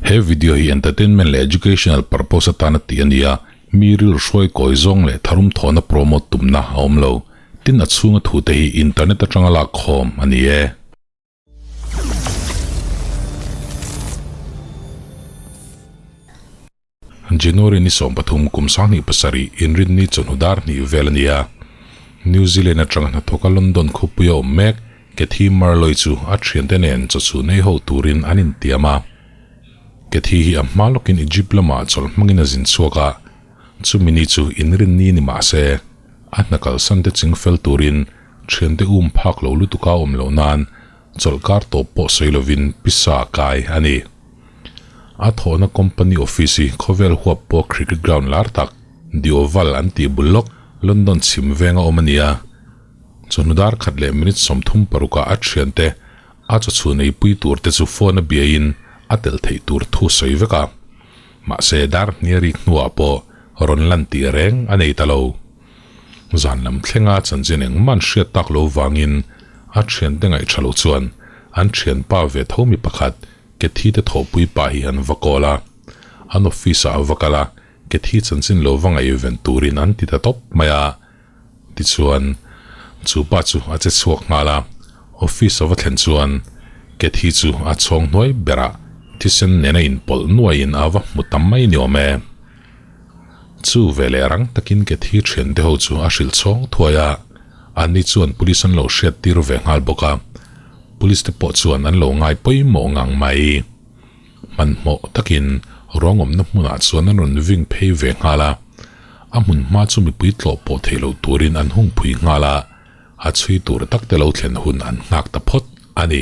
He video hi entertainment leh educational purpose atana tih a ni a, mi rilru hruai kawi zawng leh tharum thawhna promote tumna a awm lo. Tin a chhunga thute hi internet atanga lak khawm a ni e. January ni 13 kum 27 inrinni chawhnu dar hnih vel a ni a. New Zealand atanga hnathawka London khawpuia awm mek Cathy Marlowe chu a thiante nen chawchhu nei ho turin an intiam a. Cathy hi a hma lawkin Egypt lamah chawlh hmangin a zin chhuak a, chumi ni chu inrinni ni mah se, a hna kalsan te chingfel turin thiante um phak lo lutuka awm loh nan chawlhkar tawp pawh sawi lovin pisa kai a ni. A thawhna company office hi khawvel huap pawh cricket ground lar tak, The Oval an tih bul lawk, London chhim venga awm a ni a. Chawhnu dar khat leh minute 36 ah a thiante a chawchhun eipui tur te chu phone a biaiin a tel theih tur thu sawi vek a. Mahse dar hnia rik hnuah pawh rawn lan tih reng a nei ta lo. Zan lam thlenga chanchin engmah an hriat tak lo vangin a thiante ngaih tha lo chuan an thianpa ve tho mi pakhat Cathy te thawhpui pa hi an va call a, an office ah a va kal a, Cathy chanchin lo va ngaihven turin an ti ta tawp mai a. Tichuan, chu pa chu a che chhuak nghal a, office a va thlen chuan Cathy chu a chhawng hnuai berah thisen nena inpawlh nuaiin a va hmu tam mai ni awm e. Chu veleh rang takin Cathy thiante ho chu a hrilh chhawng thuai a, anni chuan police an lo hriat tir ve nghal bawk a. Police te pawh chuan an lo ngai pawimawh ngang mai. Hmanhmawh takin ruangawmna hmunah chuan an rawn ving phei ve nghal a, a hmun hma chu mipui tlawh pawh theih loh turin an hung phui nghal a, a chhui tur tak te lo thlen hun an nghak ta phawt a ni.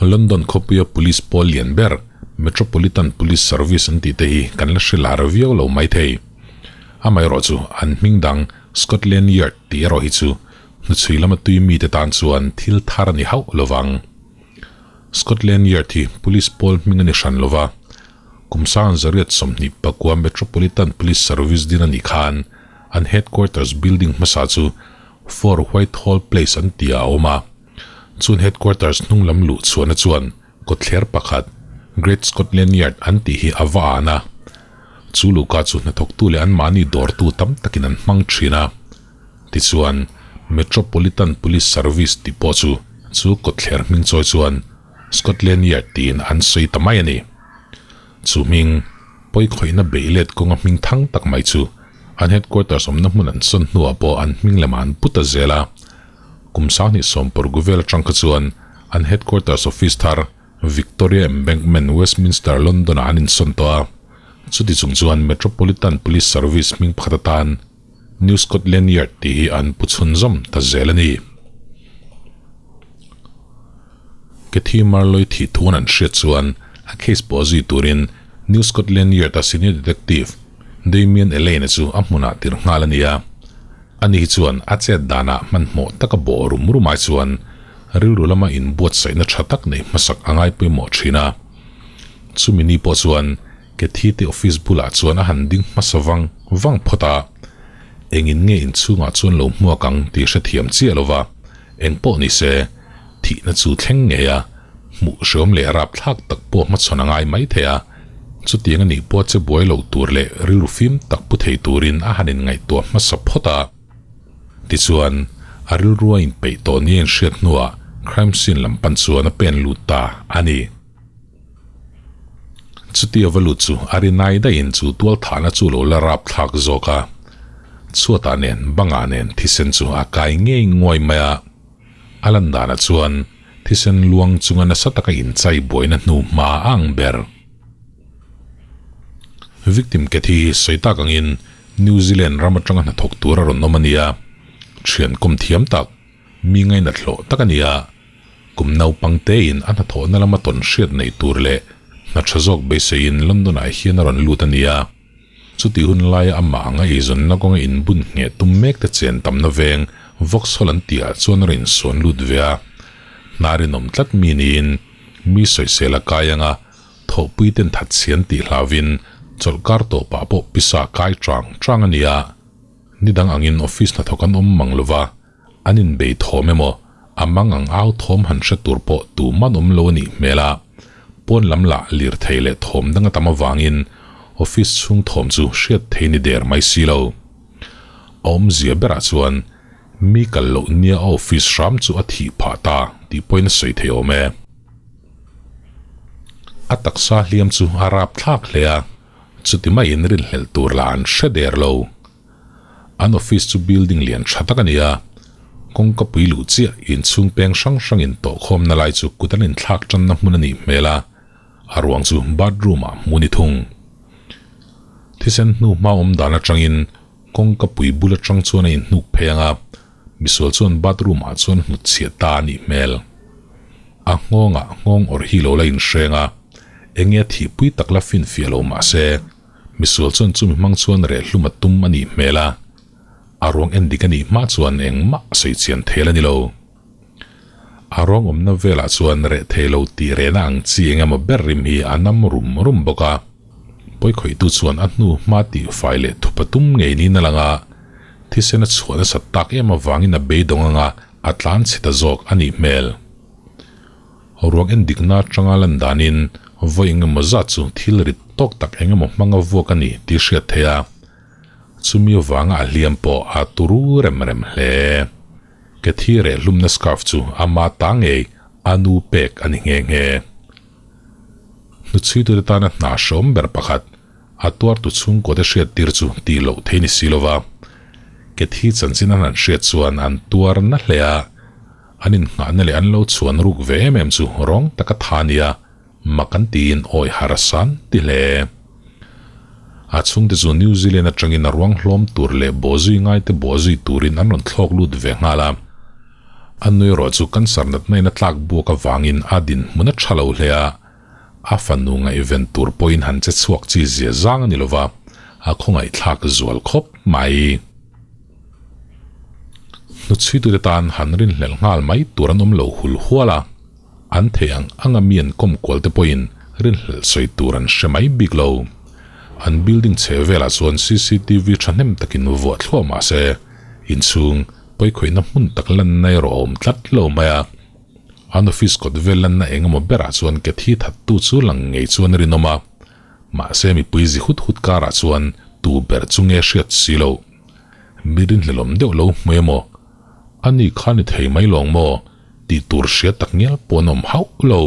London khawpuia police pawl lian ber Metropolitan Police Service an tih te hi kan la hre lar viau lo maithei. Amaherawh chu an hming dang Scotland Yard tih erawh hi chu Hnuchhui lama tui mite tan chuan thil thar a ni hauh lo vang. Scotland Yard hi Police pawl hming a ni hran lo va, kum sang zariat 29 Metropolitan Police Service din a nih khan an headquarters building hmasa chu 4 Whitehall Place an tih ah a awm a. Chun headquarters hnung lam luh chhuahna chuan kawtthler pakhat Great Scotland Yard an tih hi a va an a. Chu luhka chu hnathawktu leh anmahni dawrtu tam takin an hmang thin a. Tichuan, Metropolitan Police Service tih pawh chu chu kawtthler hming chawi chuan Scotland Yard tiin an sawi ta mai a ni. Chu hming, pawikhawihna beih let kawnga hming thang tak mai chu an headquarters awmna hmun an sawn hnuah pawh an hming lamah an pu ta zel a. Kum 2020 vel atang kha chuan an headquarters office thar Victoria Embankment, Westminster, London-ah an insawn tawh a. Chuti chung chuan Metropolitan Police Service hming pakhat atan New Scotland Yard tih hi an pu chhunzawm ta zel a ni. Cathy Marlowe thih thuan an hriat chuan a case pawh zui turin New Scotland Yard-a senior detective Damien Elaine-a chu a hmunah tir nghal a ni a. Ani hi chuan a chet danah hmanhmawh taka bawh rum rum ai chuan rilru lama inbuatsaihna tha tak nei hmasak a ngai pawimawh thin a. Chumi ni pawh chuan Cathy te office bulah chuan a han ding hmasa vang vang phawt a, engin nge inchhungah chuan lo hmuak ang tih hrethiam chiah lova, eng pawh ni se, thihna chu thleng ngei a, hmuh hreawm leh rapthlak tak pawh hmachhawn a ngai mai thei a, chutiang a nih pawh che buai lo tur leh rilru fim tak pu thei turin a han inngaihtuah hmasa phawt a. Tichuan, a rilru a inpeih tawh nia inhriat hnuah crime scene lam pan chuan a pen lut ta a ni. Chutia va lut chu a rinai daihin chu tual thahna chu lo la rap thlak zawk a, chhuatah nen bangah nen thisen chu a kai ngei nguai mai a. A lan danah chuan thisen luang chunga nasa taka inchai buaina hnu hma a ang ber. Victim Cathy hi sawi tak angin New Zealand ram atanga hnathawk tur a rawn awm a ni a, thian kawm thiam tak, mi ngainat hlawh tak a ni a. Kum naupang tein a hnathawhna lama tawn hriat nei tur leh hna tha zawk beiseiin London-ah hian a rawn lut a ni a. Chutih hun laia amah anga eizawnna kawnga inbun ngheh tum mek te chen tamna veng Vauxhall an tihah chuan a rawn insuan lut ve a. Hna rinawm tlat mi niin mi sawisel a kai anga thawhpui ten thatchhian tih hlauvin chawlhkar tawpah pawh pisa kai chang chang a ni a. Ni dang angin office hnathawk an awm mang lova. An inbei thawm emaw, a mang ang au thawm han hre tur pawh tu man awm lo a nih hmel a. Pawn lam lah lirthei leh thawm dang a tam avangin office chhung thawm chu hriat thei ni der mai si lo. A awmzia berah chuan mi kal loh nia a office hram chu a thih phah ta tih pawhin a sawi thei awm e. A taksa hliam chu a rap thlak hle a, chuti maiin rinhlelh tur lah an hre der lo. An office chu building lian tha tak a ni a, kawngka pui luh chiah inchhung peng hrang hrang in tawh khawmna lai chu kut an inthlak tanna hmun a nih hmel a, a ruang chu bathroom ah hmu ni thung. Thisen hnu hma awm dan atangin kawngka pui bul atang chuan a inhnuk phei ang a, misual chuan bathroom ah chuan hnut chhiah ta a nih hmel. A nghawngah nghawng awrh hi lo la inhreng a, enge a thihpui tak la finfiah lo mahse, Misual chuan chumi hmang chuan reh hlum a tum a nih hmel a, a ruang en dik a nih hma chuan engmah a sawi chian thel a ni lo. A ruang awmna velah chuan reh thei lo tih rehna ang chi eng emaw ber rim hi a nam rum rum bawk a, pawikhawihtu chuan a hnu hma tih fai leh thup a tum ngei niin a lang a, thisen a chhuah nasat tak em avangin a beidawng anga a tlan chhe ta zawk a nih hmel. Ruang en dikna atanga lan danin vawi engemaw zat chu thil rit tawk tak engemaw hmanga vuak a ni tih hriat theih a, chumi avanga a hliam pawh a turu rem rem hle. Ke thi reh hlumna scarf chu ama ta ngei a nu pek a ni nghe nghe. Hnuchhuitute tana hna hrawm ber pakhat a tuartu chhungkuate hriat tir chu tih loh thei ni si lova, ke thi chanchin an han hriat chuan an tuar na hle a, An innghahna leh an lo chhuan ruk ve em em chu rawng taka tha nia mak an tiin awi har a san ti hle. A chhungte chu New Zealand atangin a ruang hlawm tur leh bawhzui ngaite bawhzui turin an rawn thlawk lut ve nghal a. A nui erawh chu cancer natna in a tlak buak avangin a dinhmun a tha lo hle a, a fanu ngaihven tur pawhin han che chhuak chi zia zang a ni lova, a khawngaihthlak zual khawp mai. Hnuchhuitute tan han rinhlelh nghal mai tur an awm lo hul hual a, an theih ang anga mi an kawm kual te pawhin rinhlelh sawi tur an hre mai bik lo. An building chhe velah chuan cctv thahnem takin vuah thluah mah se, inchhung pawikhawihna hmun tak lanna erawh a awm tlat lo mai a. An office kawt vel lanna eng emaw berah chuan ke thi thattu chu lang ngei chuan a rinawm a, mahse mipui zi hut hut karah chuan tu ber chu nge hriat si loh. Mi rinhlelawm deuh lo hmu emaw? A ni kha ni thei mai lawng maw? Tih tur hria tak ngial pawh an awm hauh lo.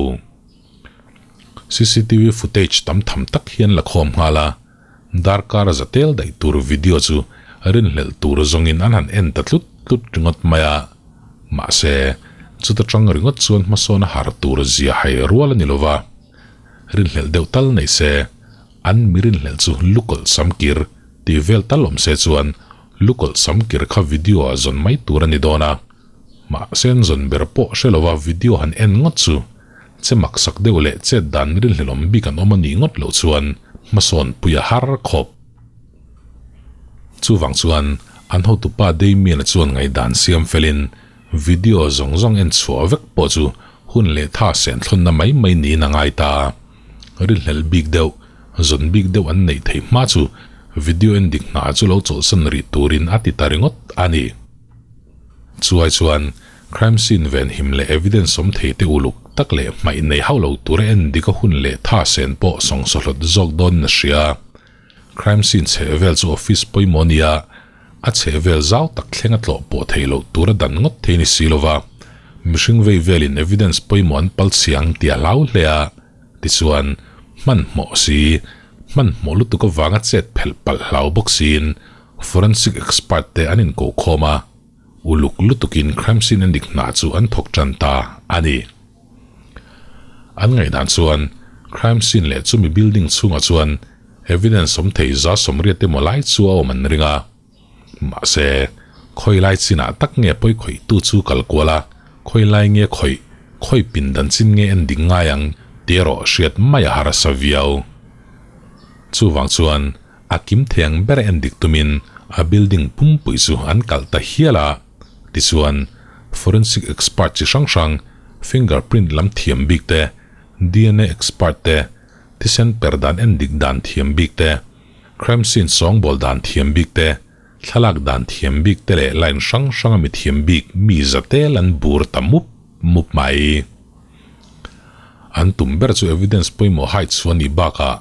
Cctv footage tam tham tak hian la khawm nghal a, darkar za tel daih tur video chu rinhlelh tur zawngin an han en ta tlut tlut ringawt mai a. Mahse, chuta tang ringawt chuan hmasawn a har tur zia hai rual a ni lova, rinhlelh deuh tal nei se, an mi rinhlelh chu lukawlh samkir Tih vel tal awm se chuan lukawlh samkir kha video ah zawn mai tur a ni dawn a, mahse an zawn ber pawh hre lova video han en ngawt chu che maksak deuh leh chet dan rinhlelawm bik an awm a nih ngawt loh chuan hmasawn pui a har khawp. Chuvang chuan an hotupa Damien-a chuan ngaihdan siam felin video zawng zawng en chhuah vek pawh chu hun leh tha senthlawnna mai mai niin a ngai ta. Rinhlelh bik deuh Zawn bik deuh an neih theih hma chu video en dik hna chu lo chawlhsan rih turin a ti ta ringawt a ni. Chuai chuan crime scene ven him leh evidence awm thei te uluk tak leh hmaih nei hauh lo tura en dik a hun leh tha sen pawh sawngsawhlawt zawk dawnin a hria. Crime scene chheh vel chu office pawimawh a nia, a chheh vel zau tak thleng a tlawh pawh theih loh tura dan ngawt thei ni si lova, mihring vei velin evidence pawimawh an pal chhiang tih a hlau hle a. Tichuan, hmanhmawh si, hmanhmawh lutuk avanga chet phelh palh hlau bawk siin forensic expert te an inkoh khawm a, uluk lutukin crime scene a nik hna chu an thawk tan ta a ni. An ngaihdan chuan crime scene leh chumi building chhungah chuan evidence awm thei za sawmriat emaw lai chu a awm an ring a. Mahse, khawi lai chinah tak nge pawi khawihtu chu kal kual a, khawi lai nge khawih, khawi pin dan chin nge en ding ngai ang tih erawh hriat mai a harsa viau. Chuvang chuan a kim thei ang ber en dik tumin a building pumpui chu an kalh ta hial a, tichuan forensic expert chi hrang hrang, fingerprint lam thiam bik te, dna expert te, thisen per dan en dik dan thiam bik te, Crime scene sawngbawl dan thiam bik te, thlalak dan thiam bik te leh line hrang hranga mi thiam bik mi za tel an bur ta mup mup mai. An tum ber chu evidence pawimawh hai chu a nih bakah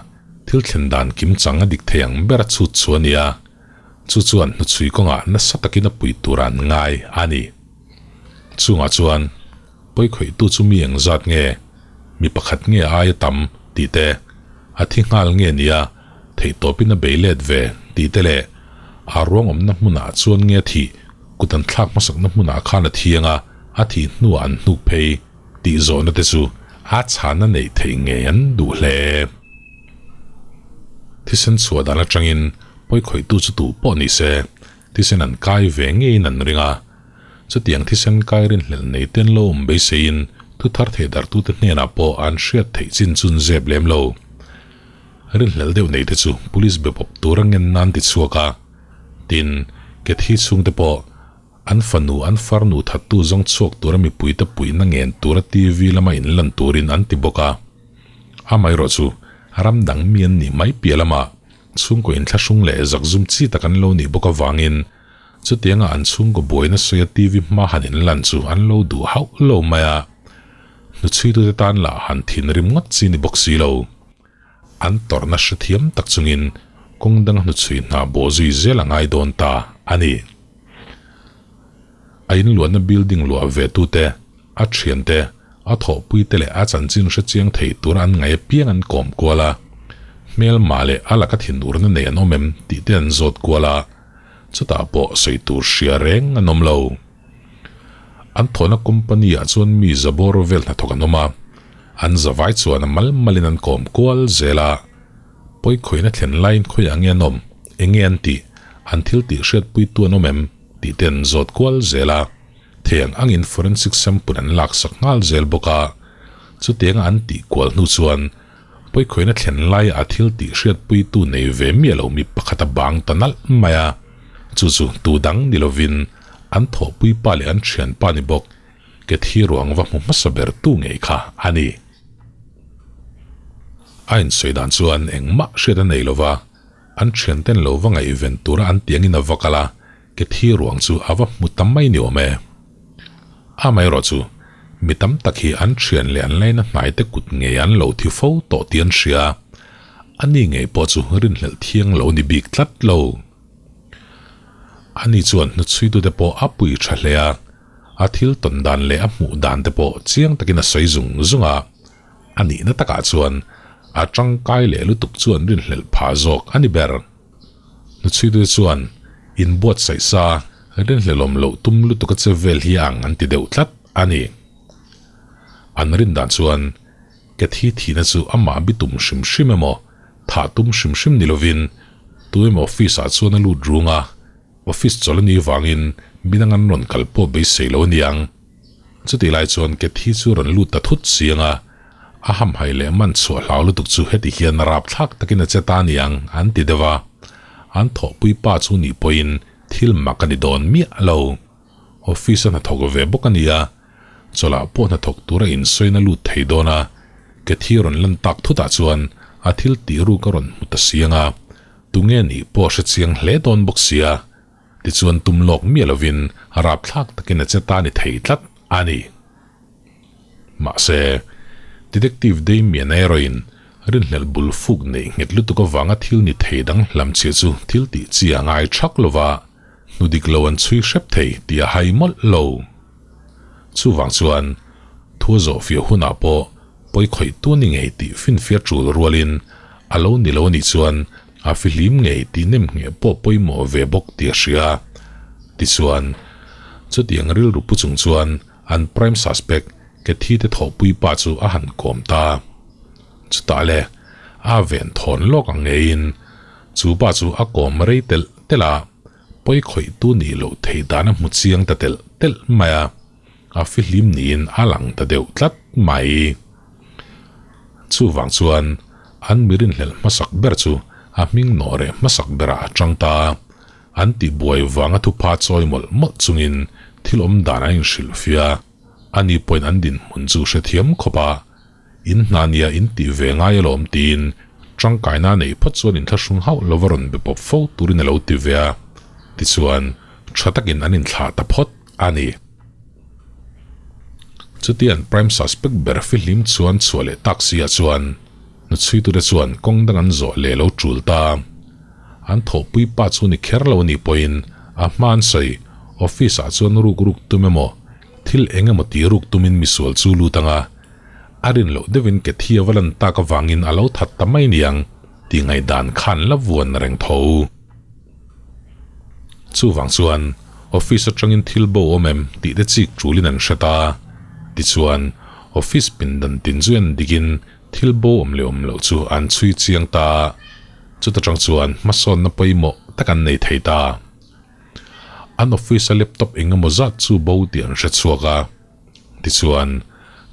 thil thlen dan kim chang a dik thei ang ber a chhut chu a ni a, chu chuan hnuchhui kawngah nasa takin a pui tur an ngai a ni. Chungah chuan pawikhawihtu chu mi engzat nge, mi pakhat nge aia tam tih te, a thi nghal nge nia theihtawpin a bei let ve tih te leh a ruang awmna hmunah chuan nge thih kut an thlak hmasakna hmunah khan a thiang a, a thih hnuah an hnuk phei tih zawhna te chu a chhana neih theih ngei an duh hle. Thisen chhuah dan atangin pawikhawihtu chu tuh pawh ni se, thisen an kai ve ngeiin an ring a. Chutiang thisen kai rinhlelh nei ten lo awm beiseiin thu thar thei dartute hnenah pawh an hriat theih chin chun zep lem lo. Rinhlelh deuh nei te chu police be pawp tur a ngen nan ti chhuak a. Tin, Kethi chhungte pawh an fanu an farnu thattu zawng chhuak tura mipuite puihna ngen tura TV lama inlan turin an ti bawk a. Amaherawh chu ram dang mi an nih mai piah lamah chhungkaw inthlahrung leh zakzum chi tak an lo nih bawk avangin chutianga an chhungkaw buaina sawia TV hma han inlan chu an lo duh hauh lo mai a. Hnuchhuitute tan lah han thinrim ngawt chi ni bawk si lo. An tawrhna hrethiam tak chungin kawng dang hnuchhui hna bawh zui zel a ngai dawn ta a ni. A inluahna building luah ve tute, a thiante, a thawhpuite leh a chanchin hre chiang thei tura an ngaih apiang an kawm kual a. Hmelma leh a laka thinurna nei an awm em tih te an zawt kual a, chutah pawh sawi tur hria reng an awm lo. An thawhna company ah chuan mi zabawr vel hnathawk an awm a, an zavai chuan a mal malin an kawm kual zel a. Pawikhawina thlen laiin khawiah nge an awm, eng nge an tih, an thil tih hriatpuitu an awm em tih te an zawt kual zel a. Thei ang angin forensic sample an laksak nghal zel bawk a. Chutianga an tih kual hnu chuan pawikhawina thlen laia a thil tih hriatpuitu nei ve miah lo mi pakhat a bang ta nalh mai a. Chu chu tu dang ni lovin an thawhpui pa leh an thianpa ni bawk ke thi ruang va hmu hmasa ber tu ngei kha a ni. A insawi dan chuan engmah hriat a nei lova, an thianten lo va ngaihven tura an tiangin a va kal a, ke thi ruang chu a va hmu ta mai ni awm e. Amaherawh chu, mi tam tak hi an thian leh an laina hnaite kut ngei an lo thi fo tawh tih an hria a, ani ngei pawh chu rinhlelh thiang lo ni bik tlat lo. Ani chuan hnuchhuitute pawh a pui tha hle a, a thil tawn dan leh a hmuh dan te pawh chiang takin a sawi zung zung a, a nihna takah chuan a tangkai leh lutuk chuan rinhlelh phah zawk a ni ber. Hnuchhuitute chuan inbuatsaih sa rinhlelawm loh tum lutuk a che vel hi ang an ti deuh tlat a ni. An rin dan chuan Kathy thihna chu amah bitum hrim hrim emaw Thah tum hrim hrim ni lovin tu emaw office ah chuan a lut rung a, office chawlh a nih vangin midang an rawn kal pawh beisei lo a niang. Chutih lai chuan Kathy chu rawn lut ta thut chiang a, a hamhai leh man chhuah hlau lutuk chu heti hian rapthlak takin a che ta niang an ti deuh a, an thawhpui pa chu nih pawhin thil mak a ni dawn miah lo. Office a hnathawk ve bawk a nia, Chawlhah pawh hnathawk tura insawina lut thei dawn a, Kathy rawn lan tak thutah chuan a thil tih ruk a rawn hmu ta siang a, tunge nih pawh a hre chiang hle dawn bawk sia, tichuan tum lawk miah lovin rapthlak takin a che ta ni thei tlat a ni. Mahse, Detective Damien erawhin rinhlelh bul fuk neih nghet lutuk avanga thil ni thei dang hlamchhiah chu thil tih chi a ngai thak lova, hnu dik lo an chhui hrep thei tih a hai mawlh lo. Chuvang chuan thu a zawh fiah hunah pawh pawi khawih tu ni ngei tih finfiah tul rualin a lo ni lo a nih chuan a fihlim ngei tih nem ngheh pawh pawimawh ve bawk tih a hria. Tichuan, chutiang rilru pu chung chuan an prime suspect Kathy te thawhpui pa chu a han kawm ta. Chutah le, a ven thawn lawk ang ngeiin chu pa chu a kawm rei telh telh a. Pawi khawih tu nih loh theih dan a hmu chiang ta telh telh mai a, a fihlim niin a lang ta deuh tlat mai. Chuvang chuan an mi rinhlelh hmasak ber chu a hming nawh reh hmasak berah a tang ta a, an tihbuai vanga thupha chawi mawlh mawlh chungin thil awm dan an inhrilh fia a, ani pawhin an dinhmun chu hrethiam khawp a, In hna nia in tih ve ngai alawm tiin tangkaina a neih phawt chuan inthlahrung hauh lova rawn be pawp fo turin a lo ti ve a, tichuan tha takin an inthlah ta phawt a ni. Chuti an prime suspect ber fihlim chuan chhuah leh tak si ah chuan hnuchhuitute chuan kawng dang an zawh leh lo tul ta. An thawhpui pa chu ni kher lo a nih pawhin a hma an sawi office ah chuan ruk ruk tum emaw thil eng emaw ti ruk tumin misual chu lut anga a rin loh deuhin ke thi a va lan tak avangin a lo that ta mai niang tih ngaihdan khan la vuan reng tho. Chuvang chuan office atangin thil bo awm em tih te chik tulin an hre ta. Tichuan, office pindan tin chu en dikin thil bo awm leh awm loh chu an chhui chiang ta. Chuta tang chuan hmasawnna pawimawh tak an nei thei ta. An office a laptop eng emaw zat chu bo tih an hre chhuak a. Tichuan,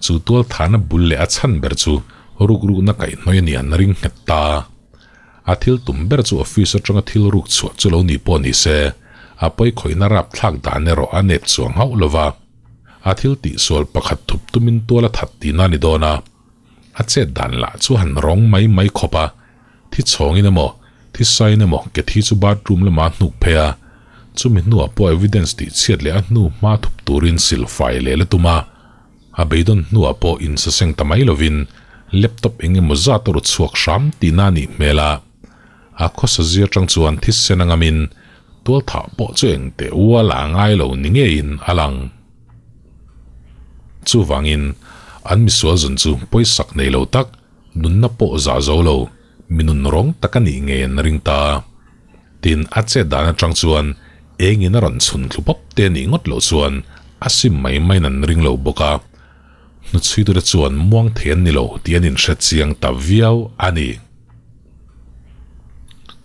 chu tualthana bul leh a chhan ber chu rukrukna kaihhnawih a nih an ring nghet ta. A thil tum ber chu office atanga thil ruk chhuah chu lo ni pawh ni se, a pawi khawihna rapthlak dan erawh a nep chuang hauh lo va. A thil tihsual pakhat thup tumin tual a that tihna a ni dawn a. A chet dan lah chu han rawng mai mai khawp a, thi chhawngin emaw, thi sain emaw ke thi chu bathroom lamah a hnuk phei a, chumi hnuah pawh evidence tih chhiat leh a hnu hma thup turin silfai leh la tum a. A beidawn hnuah pawh insaseng ta mai lovin laptop eng emaw zat a ru chhuak hram tihna a nih hmel a. A khawsa zir atang chuan thisen a ngamin tualthah pawh chu eng teh ual a ngai lo ni ngeiin a lang. Chuvangin an misual zun chu pawisak nei lo tak, nunna pawh zah zo lo, mi nun rawng tak a nih ngei an ring ta. Tin, a chet dan atang chuan engin a rawn chhun thlu pawp te nih ngawt loh chuan a sim mai maiin an ring lo bawk a. Hnuchhuitute chuan muang thei an ni lo tih an inhre chiang ta viau a ni.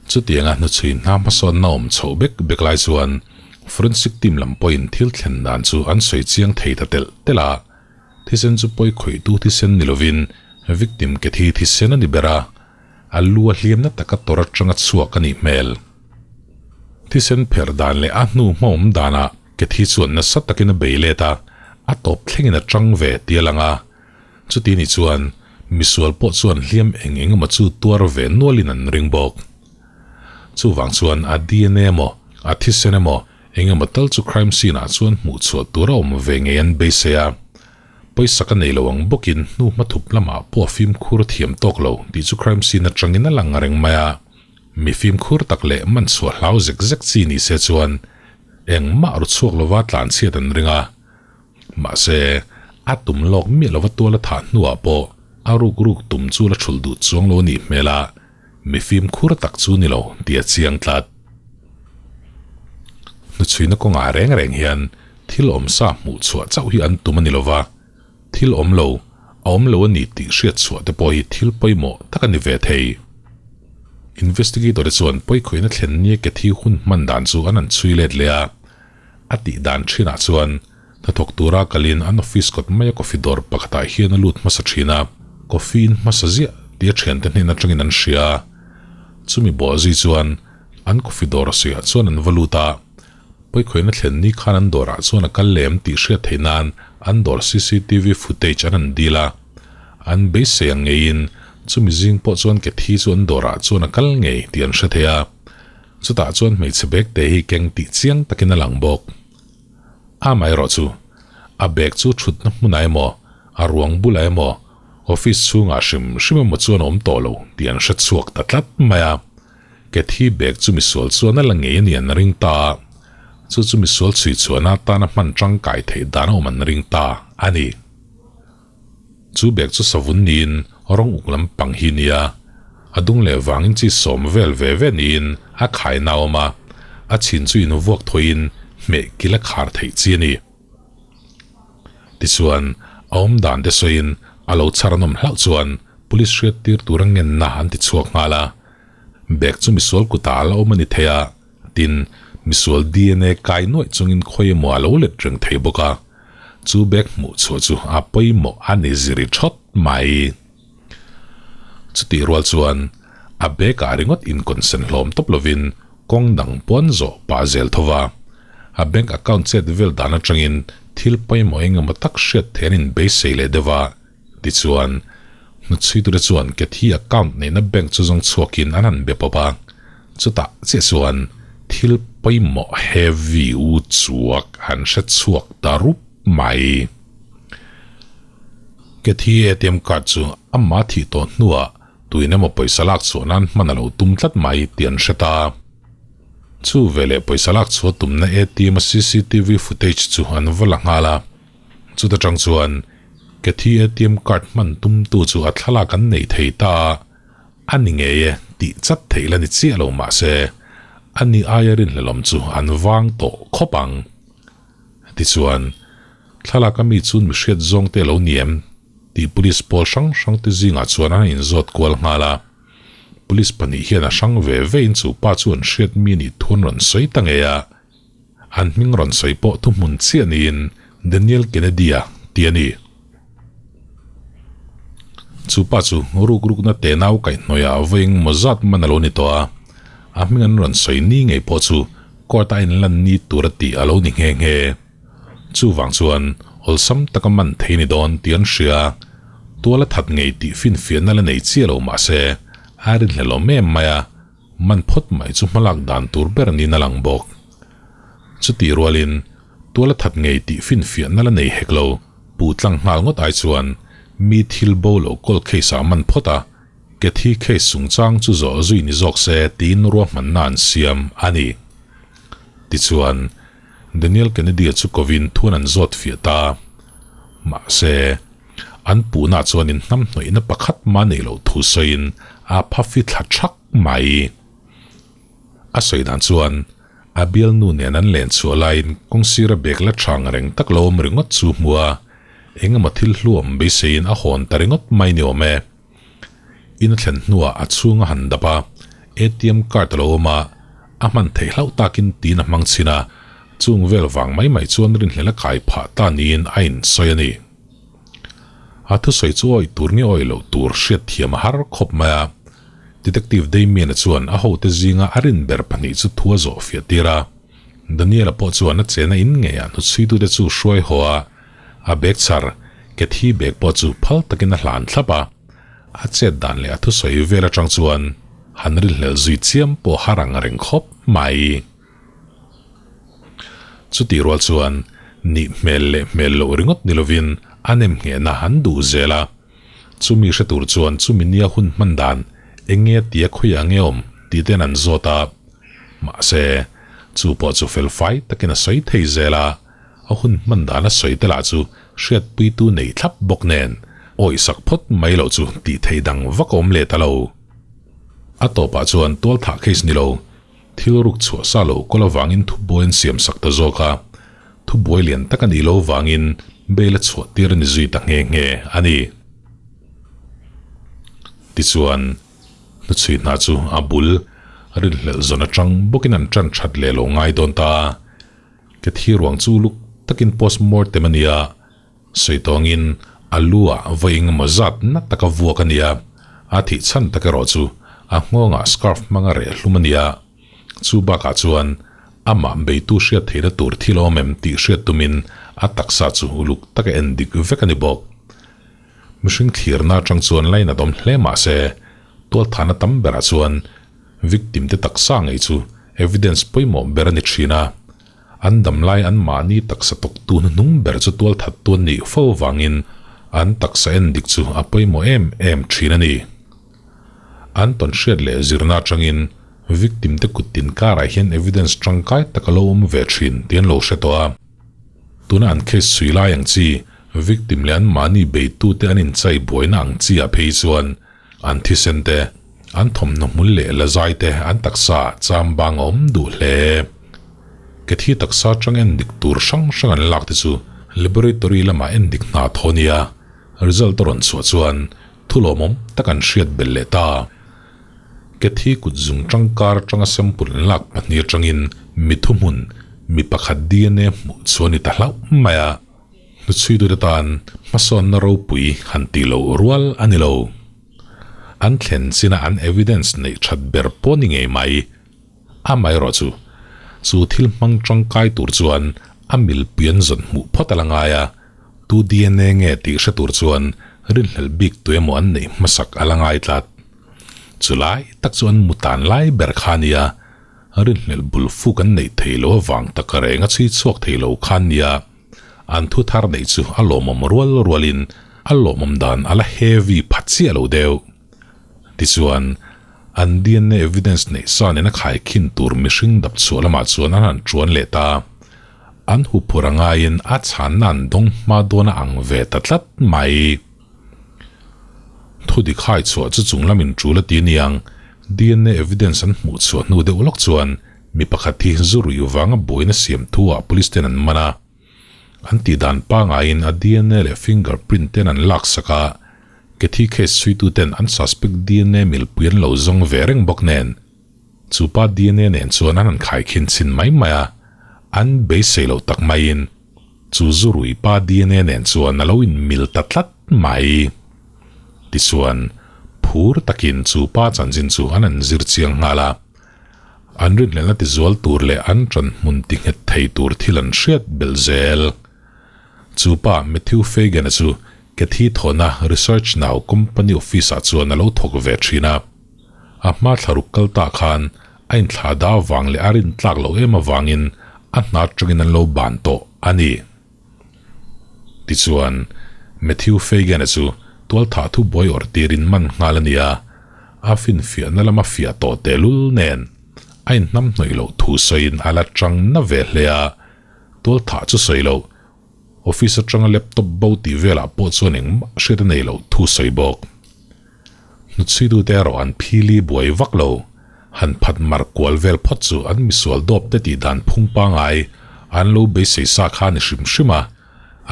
Chutianga hnuchhui hna hmasawnna awm chhoh bek bek lai chuan forensic team lam pawhin thil thlen dan chu an sawi chiang thei ta telh telh a. Thisen chu pawi khawihtu thisen ni lovin victim ke thi thisen a ni ber a. A lu a hliamna taka tawr atanga chhuak a nih hmel. Thisen pherh dan leh a hnu hmaawm danah ke thi chuan nasa takin a bei let a, a tawp thlengin a tang ve tih a lang a. Chuti ni chuan misual pawh chuan hliam eng eng emaw chu tuar ve nualin an ring bawk. Chuvang chuan a DNA emaw, a thisen emaw, eng emaw tal chu crime scene ah chuan hmuh chhuah tur a awm ve ngei an beisei a. Pawisa ka nei lo ang bawkin hnu hmathup lamah pawh a fimkhur thiam tawk lo tih chu crime scene atangin a lang reng mai a. Mi fimkhur tak leh man chhuah hlau zek zek chi ni se chuan engmah ru chhuak lova tlanchhiat an ring a. Mahse, a tum lawk miah lova tual a thah hnuah pawh a ruk ruk tum chu la thulh duh chuang lo a nih hmel a, mi fimkhur tak chu ni lo tih a chiang tlat. Hnuchhuina kawngah reng reng hian thil awm sa hmuh chhuah chauh hi an tum a ni lova, thil awm lo, a awm lo a ni tih hriat chhuah te pawh hi thil pawimawh tak a ni ve thei. Investigator te chuan pawikhawihna thlen nia ke thi hun hman dan chu an han chhui let leh a, a tih dan thinah chuan hnathawk tura kalin an office kawt maia coffee dawr pakhatah hian a lut hmasa thin a, coffee in hmasa ziah tih a thiante hnen atangin an hria a, chumi bawhzui chuan an coffee dawr a sawiah chuan an va lut a. Pawikhawihna thlen ni khan an dawrah chuan a kal lem tih hriat theih nan an dawr cctv footage an han dil a. An beisei ang ngeiin chumi zing pawh chuan ke thi chu an dawrah chuan a kal ngei tih an hre thei a. Chutah chuan hmeichhe bag te hi keng tih chiang takin a lang bawk. Amaherawh chu a bag chu thutna hmunah emaw, a ruang bulah emaw, office chhungah hrim hrim emaw chuan a awm tawh lo tih an hre chhuak ta tlat mai a. Ke thi bag chu misual chuan a la ngei a ni an ring ta a, chu chu misual chhui chhuahna atana hman tangkai theih dan a awm an ring ta a ni. Chu bag chu savun niin rawng uk lampang hi nia, a dung leh vangin chi sawm vel ve ve niin a khaina a awm a, a chhin chu invuak thawiin hmeh kil a khar theih chi a ni. Tichuan, a awm dan te sawiin a lo chhar an awm hlauh chuan police hriattir tura ngenna an ti chhuak nghal a. Bag chu misual kutah a la awm a ni thei a, tin, misual dna kai nuaih chungin khawi emaw a lo let reng thei bawk a. Chu bag hmuh chhuah chu a pawimawh a ni ziri thawt mai. Chutih rual chuan a bag ah ringawt inconsen hlawm tawp lovin kawng dang pawn zawh pah zel tho va. A bank account chet vel dan atangin thil pawimawh engemaw tak hriat theih an inbeisei leh deuh a. Tichuan, hnuchhuitute chuan Kathy account neihna bank chu zawng chhuakin an han be pawp a, chutah chiah chuan thil pawimawh heavy u chuak an hre chhuak ta rup mai. Cathy ATM card chu amah thih tawh hnuah tuin emaw pawisa lak chhuah nan hman a lo tum tlat mai tih an hre ta. Chu veleh pawisa lak chhuah tumna ATM a cctv footage chu an va la nghal a. Chuta tang chuan Cathy ATM card hman tumtu chu a thlalak an nei thei ta a, a ni ngei e tih chat theih la ni chiah lo mahse a ni aia rinhlelawm chu an vang tawh khawp ang. Tichuan, thlalak a mi chun mi hriat zawng te lo ni em? tih police pawl hrang hrang te zingah chuan an inzawt kual nghal a. Police pahnih hian a hrang ve ve in chu pa chu an hriat mi nih thu an rawn sawi ta ngei a. An hming rawn sawi pawh thuhmun chiah niin Daniel Kennedy-a ti a ni. Chu pa chu ruk rukna tenau kaihhnawihah vawiin maw zat man a lo ni tawh a, a hming an rawn sawi ni ngei pawh chu court a inlan ni tur a tih a lo ni nghe nghe. Chuvang chuan awlsam taka man thei ni dawn tih an hria. Tual a that ngei tih finfiahna la nei chiah lo mah se a rinhlelawm em mai a, man phawt mai chu hmalak dan tur ber niin a lang bawk. Chutih rualin tual a that ngei tih finfiahna la nei hek lo. Pu tlang nghal ngawt ai chuan mi thil bo lo kawl case ah man phawt a, Cathy case chungchang chu zawh zui ni zawk se tiin ruahmanna an siam a ni. Tichuan, Daniel Kennedy-a chu kovin thuan an zawt fiah ta. Mahse, an puhna chuan inhnamhnawihna pakhat mah nei loh thu sawiin a phafi thla thak mai. A sawi dan chuan, A bialnu nen an len chhuah laiin kawngsira bag la chang reng tak lo awm ringawt chu hmu a, eng emaw thil hluam beiseiin a hawn ta ringawt mai ni awm e. In a thlen hnuah a chhung a han dap a, ATM card a lo awm a, a hman theih hlauh takin tiin a hmang chhin a, chung vel vang mai mai chuan rinhlel a kai phah ta niin a insawi a ni. A thusawi chu awih tur nge awih loh tur hriat thiam a har khawp mai a. Detective Damien-a chuan a hote zinga a rin ber pahnih chu thu a zawh fiah tir a. Daniel-a pawh chuan a chena in ngeiah hnuchhuitute chu hruai haw a, a bag chhar, Cathy bag pawh chu phal takin a hlan thlap a. A chet dan leh a thusawi vel atang chuan han rinhlelh zui chiam pawh har ang reng khawp mai. Chutih rual chuan nih hmel leh hmel loh ringawt ni lovin a nem nghehna an duh zel a. Chumi hre tur chuan chumi nia hun hman dan eng nge tia khawiah nge awm tih ten an zawt a. Mahse, chu pawh chu fel fai takin a sawi thei zel a, a hun hman dan a sawi te lah chu hriatpuitu nei thlap bawk nen awihsak phawt mai loh chu tih theih dang vak a awm leh ta lo. A tawpah chuan tualthah case ni lo, Thil ruk chhuah sa lo kawl avangin thubuai an siam sak ta zawk a, thubuai lian tak a nih lo vangin bail a chhuah tir a ni zui ta nghe nghe a ni. Tichuan, hnuchhui hna chu a bul rinhlelh zawn atang bawkin an tan that leh lo ngai dawn ta a, ke thi ruang chu uluk takin post mortem a ni a, sawi tawngin a lu ah vawi engemaw zat na taka vuak a ni a, a thih chhan tak erawh chu a nghawngah scarf hmanga reh hlum a ni a, chu bakah chuan amah beitu hriat theihna tur thil a awm em tih hriat tumin a taksa chu uluk taka en dik vek a ni bawk. Mihring thlirna atang chuan lainat awm hle mah se, tualthahna tam berah chuan victim te taksa ngei chu evidence pawimawh ber a ni thin a, An damlai an mahni taksa tawktu hnuhnung ber chu tualthat tuan nih fo vangin an taksa en dik chu a pawimawh em em thin a ni. An tawn hriat leh zirna atangin victim te kut tin karah hian evidence tangkai tak a lo awm ve thin tih an lo hre tawh a. Tuna an case chhui lai ang chi victim leh an mahni beitute an inchai buaina ang chi ah phei chuan An thisen te, an thawmhnaw hmul leh lazai te an taksa cham bang a awm duh hle. Ke thi taksa atang en dik tur hrang hrang an lak te chu laboratory lamah en dik hna thaw nia result a rawn chhuah chuan thu lawmawm tak an hriat belh leh ta. Ke thi kut zung tangkar atanga sample an lak pahnih atangin mi thuhmun mi pakhat DNA hmuh chu a ni ta hlauh mai a. Hnuchhuitute tan hmasawnna ropui han tih loh rual a ni lo. An thlen china an evidence neih that ber pawh ni ngei mai. Amaherawh chu, chu thil hmang tangkai tur chuan a milpui an zawn hmuh phawt a la ngai a, tu DNA nge tih hre tur chuan rinhlelh bik tu emaw an neih hmasak a la ngai tlat. Chulai tak chu an mutan lai ber kha a nia. Rinhlelh bul fuk an neih thei lo avang taka reng a chhui chhuak thei lo kha nia. An thu thar neih chu a lawmawm rual rualin A lawmawm dan a la heavy pha chiah lo deuh. Tichuan, an DNA evidence neih sa nena khaikhin tur mihring dap chhuah lamah chuan an han tuan leh ta. An huphur a ngaiin a chhanna an dawng hma dawn a ang ve ta tlat mai. Thudik hai chhuah chu chung lamin tul a ti aniang, DNA evidence an hmuh chhuah hnu deuh lawk chuan mi pakhat hi zu rui vanga buaina siam thu ah police ten an man a. An tih dan pangaiin a DNA leh finger print ten an laksak a, Kathy case chhuitu ten an suspect DNA milpui an lo zawng ve reng bawk nen. Chupa DNA nen chuan an han khaikhin chhin mai mai a, an beisei loh tak maiin chu zu rui pa DNA nen chuan a lo inmil ta tlat mai. Tichuan, phur takin chu pa chanchin chu an han zir chiang nghal a. An rinhlelhna tizual tur leh an ṭan hmun ti nghet thei tur thil an hriat belh zel. Chu pa Matthew Fagan-a chu Kathy thawhna Research Now company office-ah chuan a lo thawk ve ṭhin a. A hma thlaruk kal ta khan a inthlah da avang leh a rin tlak loh em avangin a hna atangin an lo ban tawh a ni. Tichuan, Matthew Fagan-a chu tualthah thu buai awrh tirin man nghal a ni a, a finfiahna lama fiah tawh tehlul nen a inhnamhnawih loh thu sawiin a la chang na ve hle a, tualthah chu sawi loh. Office atanga laptop bo tih velah pawh chuan engmah hriat a nei loh thu sawi bawk. Hnutchhuitute erawh an phili buai vak lo. Han phat mar kual vel phawt chu an misual dawp te tih dan phung pangai an lo beisei sa kha a ni hrim hrim a,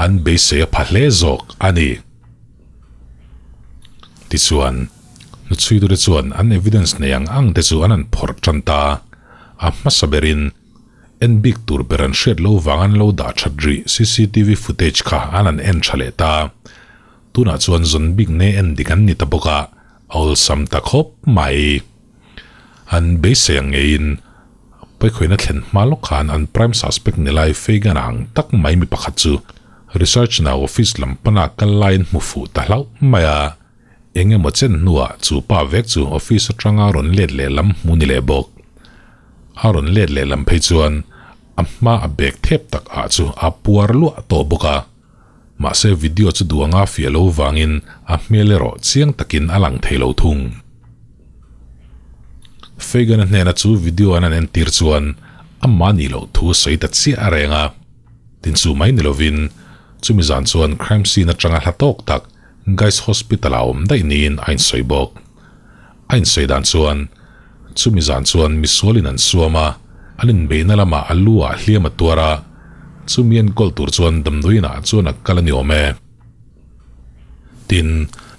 an beisei a pha hle zawk a ni. Tichuan, hnutchhuitute chuan an evidence nei ang ang te chu an han phawrh tan ta. A hmasa berin. En bik tur ber an hriat lo vang an lo dah that rih cctv footage kha an han en tha leh ta. Tunah chuan zawn bik ne en dik an ni ta bawk a, a awlsam ta khawp mai. An beisei ang ngeiin pawikhawina thlen hma lawk khan an prime suspect ni lai Fagan ang tak mai mi pakhat chu research na office lam pana kal laiin hmu fuh ta hlauh mai a. Eng emaw chen hnuah chu pa vek chu office atanga rawn let leh lam hmu ni leh bawk. A rawn let leh lam phei chuan a hma a bag thep tak ah chu a puar luah tawh bawk a. Mahse video chu duh anga fiah lo vangin a hmel erawh chiang takin a lang thei lo thung. Fagan-a hnena chu video an han entir chuan amah nih loh thu a sawi ta chiah a reng a. Tin chu mai ni lovin chumi zan chuan crime scene atanga hla tawk tak Guy's Hospital ah awm daih niin a insawi bawk. A insawi dan chuan, chumi zan chuan misualin an suam a, an inbeihna lamah a lu ah hliam a tuar a, chumi enkawl tur chuan damdawiin ah chuan a kal a ni awm e. Tin,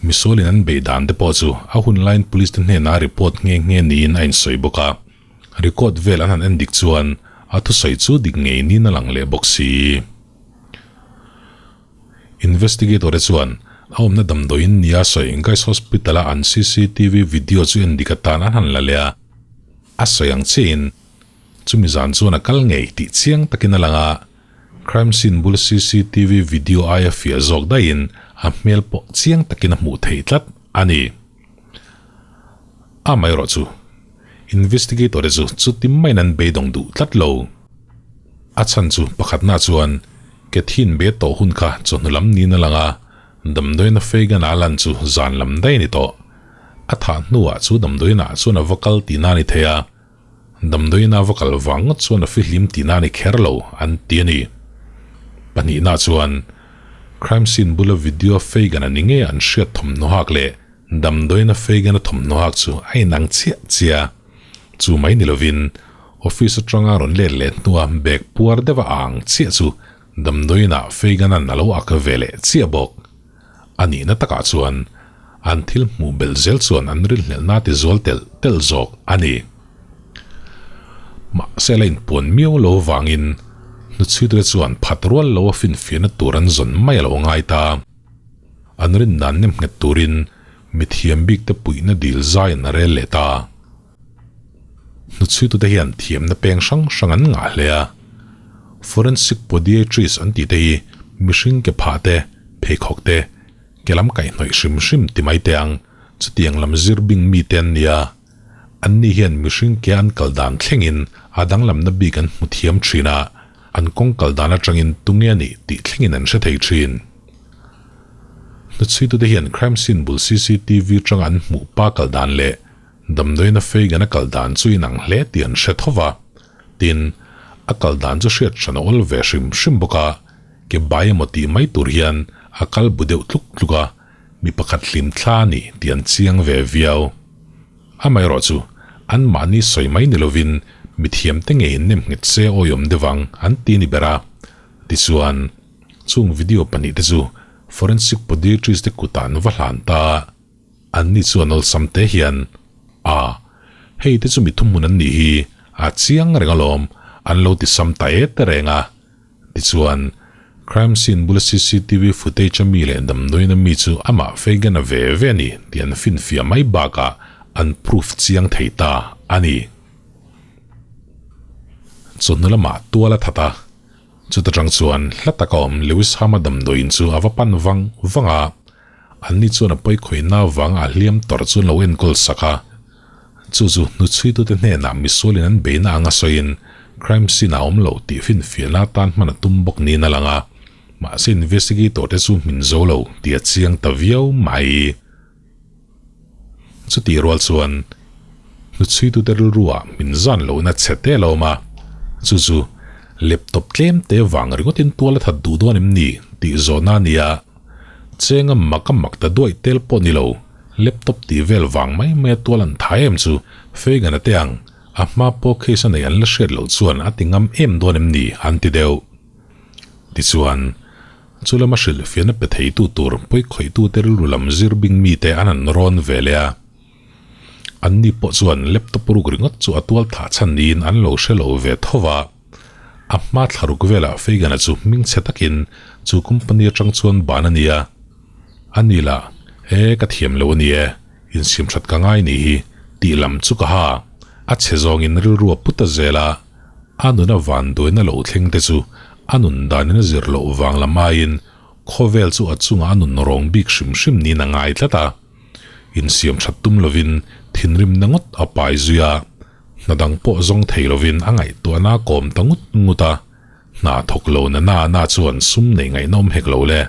misualin an beih dan te pawh chu a hun laiin police te hnenah report nghe nghe niin a insawi bawk a, record vel an han endik chuan a thusawi chu dik ngei niin a lang leh bawk si. Investigator te chuan a awmna damdawiin nia sawi Guy's Hospital a an cctv video chu en dik atan an han la leh a, a sawi ang chiahin chumi zan chuan a kal ngei tih chiang takin a lang a, crime scene bul cctv video aia fiah zawk daihin a hmel pawh chiang takin a hmuh theih tlat a ni. Amaherawhchu, investigator te chu chuti maiin an beidawng duh tlat lo. A chhan chu pakhatna chuan Cathy-in be tawh hun kha chawhnu lam niin a lang a, damdawiina Fagan-a a lan chu zan lam daih a ni tawh. A thah hnuah chu damdawiinah chuan a va kal tihna a ni thei a, damdawiina a va kal vang ngawt chuan a fihlim tihna a ni kher lo an ti a ni. Pahnihna chuan crime scene bula video Fagan-a ni ngei an hriat thawmhnaw hak leh damdawiina Fagan-a thawmhnaw hak chu a inang chiah chiah a. Chu mai ni lovin office atanga rawn let leh hnua bag puar deuh a ang chiah chu damdawiinah Fagan-a'n a lo ak ve leh chiah bawk. A nihna takah chuan an thil hmuh belh zel chuan an rinhlelhna ti zual telh telh zawk a ni. Mahse la inpuan miau lo vangin hnuchhuitu te chuan phat rual lo a finfiahna tur an zawn mai a lo ngai ta. An rindan nem nghet turin mithiam bik te puihna dil zai an rel leh ta. Hnuchhuitute hian thiamna peng hrang hrang an ngah hle a. Forensic podiatrist an tih te hi mihring ke phah te, pheikhawk te, ke lam kaihhnawih hrim hrim ti mai teh ang, chutiang lam zir bing mite an ni a. Anni hian mihring ke an kal dan thlengin a danglamna bik an hmu thiam thin a, an kawng kal dan atangin tunge a nih tih thlengin an hre thei thin. Hnuchhuitute hian crime scene bul cctv atanga an hmuh pa kal dan leh damdawiina Fagan a kal dan chu inang hle tih an hre tho va. Tin, a kal dan chu hriat hran a awl ve hrim hrim bawk a, ke bai emaw tih mai tur hian a kal bu deuh tluk tluk a, mi pakhat hlim thla a ni tih an chiang ve viau. Amaherawh chu, anmahni sawi mai ni lovin mithiamte ngeiin nem nghet se awiawm deuh ang an ti ni ber a. Tichuan, chung video pahnihte chu forensic podiatrist te kutah an va hlan ta a, anni chuan awlsam te hian, A, hei te chu mi thuhmun an nih hi, a chiang reng alawm, an lo ti sam ta e te reng a. Tichuan, crime scene bula cctv footage a mi leh damdawiin a mi chu amah Fagan-a ve ve a ni tih an finfiah mai bakah an proof chiang thei ta a ni. Chawhnu lamah tual a that a, chuta tang chuan hla taka awm Lewis Hama damdawiin chu a va pan vang vang a, anni chuan a pawikhawihna avanga a hliam tawrh chu an lo enkawl sak a. Chu chu hnuchhuitute hnenah misualin an beihna anga sawiin crime scene a awm lo tih finfiahna atan hman a tum bawk niin a lang a, mahse investigator te chu hmin zo lo tih a chiang ta viau mai. Chutih rual chuan hnuchhuitute rilruah min zan lohna chhe te a lo awm a, chu chu laptop tlem te vang ringawtin tual a that duh dawn em ni tih zawhna a ni a, chenga mak a mak ta duaih tel pawh ni lo. Laptop tih vel vang mai mai a tual an tha em chu Fagan-a te ang, a hma pawh case a nei an la hriat loh chuan a ti ngam em dawn em ni an ti deuh. Tichuan, chu lama hrilhfiahna pe theitu tur pawikhawihtu te rilru lam zir bing mite an han rawn ve leh a. Anni pawh chuan laptop ruk ringawt chu a tual thah chhan niin an lo hre lo ve tho va. A hma thlaruk velah Fagan-a chu hmingchhe takin chu company atang chuan ban a ni a. A ni lah, E, ka thiam lo a ni e, insiam that ka ngai ni hi, tih lam chu ka ha. A chhe zawngin rilru a put ta zel a, a nuna vanduaina lo thleng te chu a nun danin a zir loh vang lam aiin khawvel chu a chungah a nun rawng bik hrim hrim niin a ngai tlat a. Insiam that tum lovin thinrimna ngawt a pai zui a, hna dang pawh zawng thei lovin a ngaihtuahna a kawm ta ngut ngut a. Hna thawk lo na na na chuan sum nei ngaihnawm hek lo le,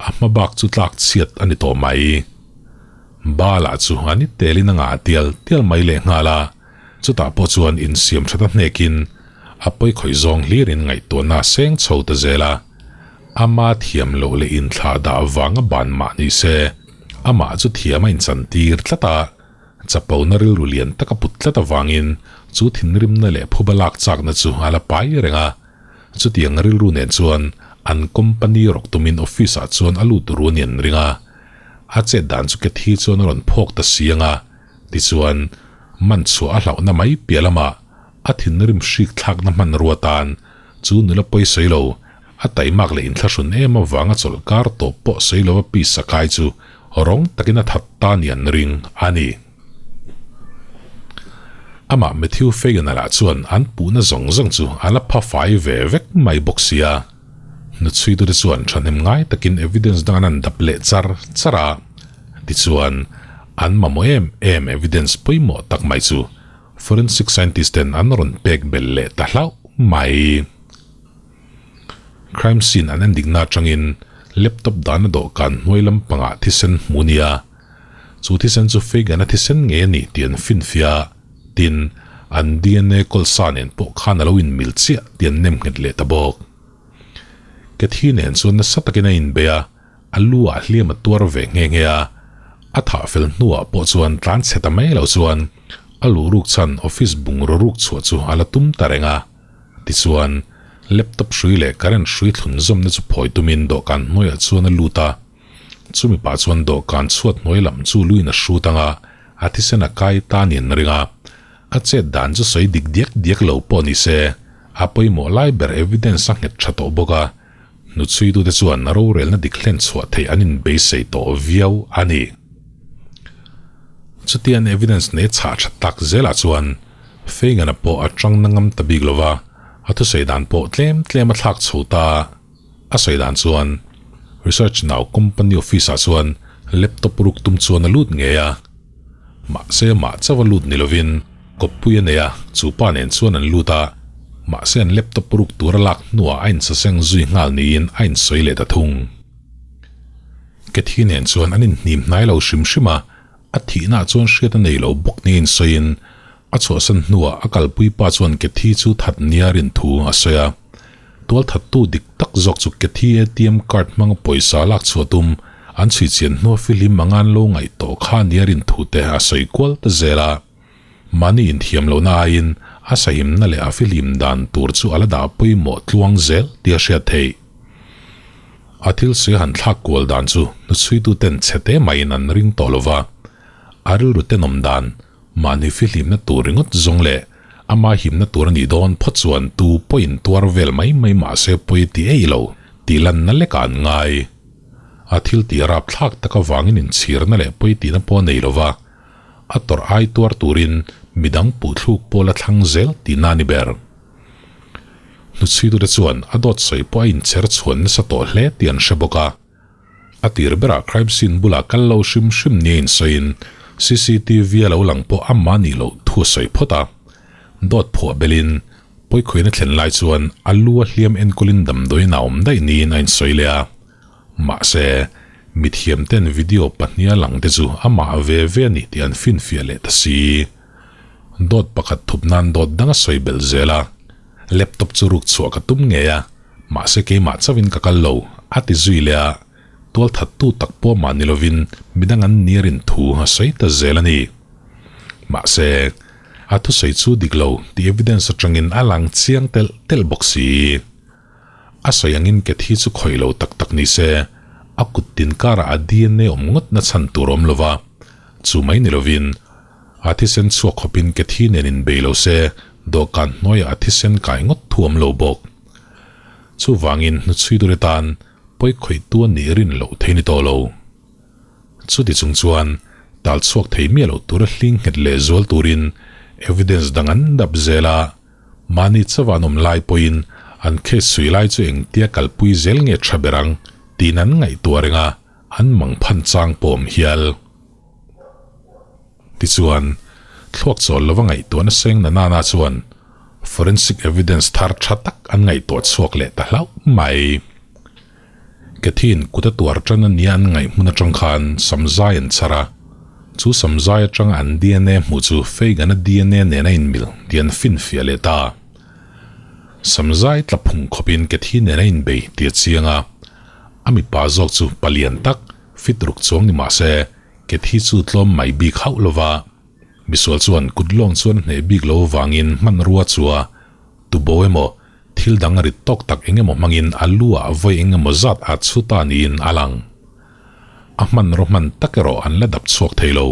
a hma bak chu tlak chhiat a ni tawh mai. Bala chu a ni telin a ngah tial tial mai leh nghal a, chutah pawh chuan insiam that a hnekin a pawikhawih zawng hlirin ngaihtuahna a seng chho ta zel a. Ama thiam loh leh inthlah dah vanga ban mah ni se, amah chu thiam a inchantir tlat a. Chapona rilru lian taka put tlat avangin chu thinrimna leh phuba lak chakna chu a la pai reng a. Chutiang rilru nen chuan an company rawk tumin office ah chuan a lut ru a ni an ring a. A chet dan chu Kathy chuan a rawn phawk ta si ang a. Tichuan, man chhuah a hlauhna mai piah lamah a thinrim hrik thlakna hmanrua tan chu nula pawi sawi lo, a taimak leh inthlahrun em avanga chawlh kar tawp pawh sawi lova pisa kai chu rawng takin a that ta ni an ring a ni. Amah Matthew Fagan-a lah chuan an puhna zawng zawng chu a la pha fai ve vek mai bawk sia. Hnuchhuitute chuan thahnem ngai takin evidence dang an han dap leh char char a. Tichuan, an mamawh em em evidence pawimawh tak mai chu forensic scientist ten an rawn pek belh leh ta hlauh mai. Crime scene an endikna atangin laptop dahna dawhkan hnuai lampangah thisen hmu nia. Chu thisen chu Fagan-a thisen ngei a ni tih an finfiah a, tin, an dna kawl sa nen pawh khan a lo inmil chiah tih an nem nghet leh ta bawk. Kathy nen chuan nasa takin a inbei a, a lu ah hliam a tuar ve nghe nghe a, a thah fel hnuah pawh chuan tlan chhe ta mai lo chuan a luh ruk chhan office bungraw ruk chhuah chu a la tum ta reng a. Tichuan, laptop hrui leh current hrui thlun zawmna chu phawi tumin dawhkan hnuaiah chuan a lut a. Chumi pah chuan dawhkan chhuat hnuai lam chu luin a hrut ang a, a thisen a kai ta niin a ring a. A chet dan chu sawi dik diak diak lo pawh ni se, a pawimawh lai ber evidence a nghet tha tawh bawk a. Hnuchhuitute chuan rorelna dik hlen chhuah theih an inbeisei tawh viau a ni. Chutian evidence nei chhah tha tak zelah chuan Feingana pawh a chang na ngam ta bik lo va, a thusawi dan pawh tlem tlem a thlak chho ta. A sawi dan chuan Research Now company office ah chuan laptop ruk tum chuan a lut ngei a. Mahse mah chauh a lut ni lovin kawppui a nei a, chu pa nen chuan an lut a. Mahse an laptop ruk tur a lak hnuah a insaseng zui nghal niin a insawi leh ta thung. Cathy nen chuan an inhnim hnai lo hrim hrim a, a thihna ah chuan hriat a nei lo bawk niin sawiin a chhuahsan hnuah a kalpui pa chuan Cathy chu that nia rin thu a sawi a. Tualthattu dik tak zawk chu Cathy ATM card hmanga pawisa lak chhuah tum an chhui chian hnua fihlim anga an lo ngaih tawh kha nia rin thu te a sawi kual ta zel a. Mahni inthiam lohna aiin a sahimna leh a fihlim dan tur chu a la dah pawimawh tluang zel tih a hriat theih. A thil sawi han thlak kual dan chu hnuchhuituten chhe te maiin an ring tawh lo va, a rilru tenawm dan, mahni fihlimna tur ringawt zawng leh ama himna tur a nih dawn phawt chuan tu pawhin tuar vel mai mai mah se pawi ti ei lo tih lanna lekah an ngai. A thil tih rapthlak tak avangin inchhirna leh pawi tihna pawh a nei lo va, a tawrh ai tuar turin midang puhthluk pawh la thlang zel tihna a ni ber. Hnuchhuitute chuan a dawt sawi pawh a inchher chhuan nasa tawh hle tih an hre bawk a. A tir berah crime scene bulah kal lo hrim hrim nia insawiin cctv a lo lang pawh amah nih loh thu a sawi phawt a. Dawt phuah belin pawikhawiin a thlen lai chuan a lu a hliam enkawlin damdawiin a awm daih niin a insawi leh a. Mahse, mithiamten video pahniha lang te chu amah ve ve a ni tih an finfiah leh ta si. Dawt pakhat thup nan dawt dang a sawi belh zel a, laptop chu ruk chhuah ka tum ngei a, mahse keimah chauhin ka kal lo, a ti zui leh a, tualthattu tak pawh mah ni lovin midang an ni a rin thu a sawi ta zel a ni. Mahse, a thusawi chu dik lo tih evidence atangin a lang chiang telh telh bawk si. A sawi angin Cathy chu khawih lo tak tak ni se, a kut tin karah a DNA awm ngawt na chhan tur awm lova, chu mai ni lovin, A thisen chhuak khawpin ke thi nen inbei lo se, dawhkan hnuaiah a thisen kai ngawt thu awm lo bawk. Chuvangin hnuchhui tur atan pawi khawihtu a nih rin loh thei ni tawh lo. Chuti chung chuan tal chhuak thei miah loh tura hling nghet leh zual turin evidence dang an dap zel a, mahni chauh an awm lai pawhin an case chhui lai chu engtia kalpui zel nge tha ber ang tiin an ngaihtuah reng a, an mangphan chang pawh awm hial. Tichuan, thluak chawl lova ngaihtuahna seng na nana chuan forensic evidence thar tha tak an ngaihtuah chhuak leh ta hlauh mai. Cathy-in kut a tuar tan a nia an ngaih hmun atang khan samzai an chhar a, chu samzai atanga an dna hmuh chu Fagan-a dna nen a inmil tih an finfiah leh ta. Samzai tla phung khawpin Cathy nen a inbei tih a chiang a, a mipa zawk chu palian tak, fit ruk chuang ni mah se, Cathy chu tlawm mai bik hauh lo va, misual chuan kut lawng chuan a hneh bik lo avangin hmanrua chua tubo emaw thil dang a rit tawk tak eng emaw hmangin a lu ah vawi eng emaw zat a chhu ta niin a lang. A hmanraw hman tak erawh an la dap chhuak thei lo.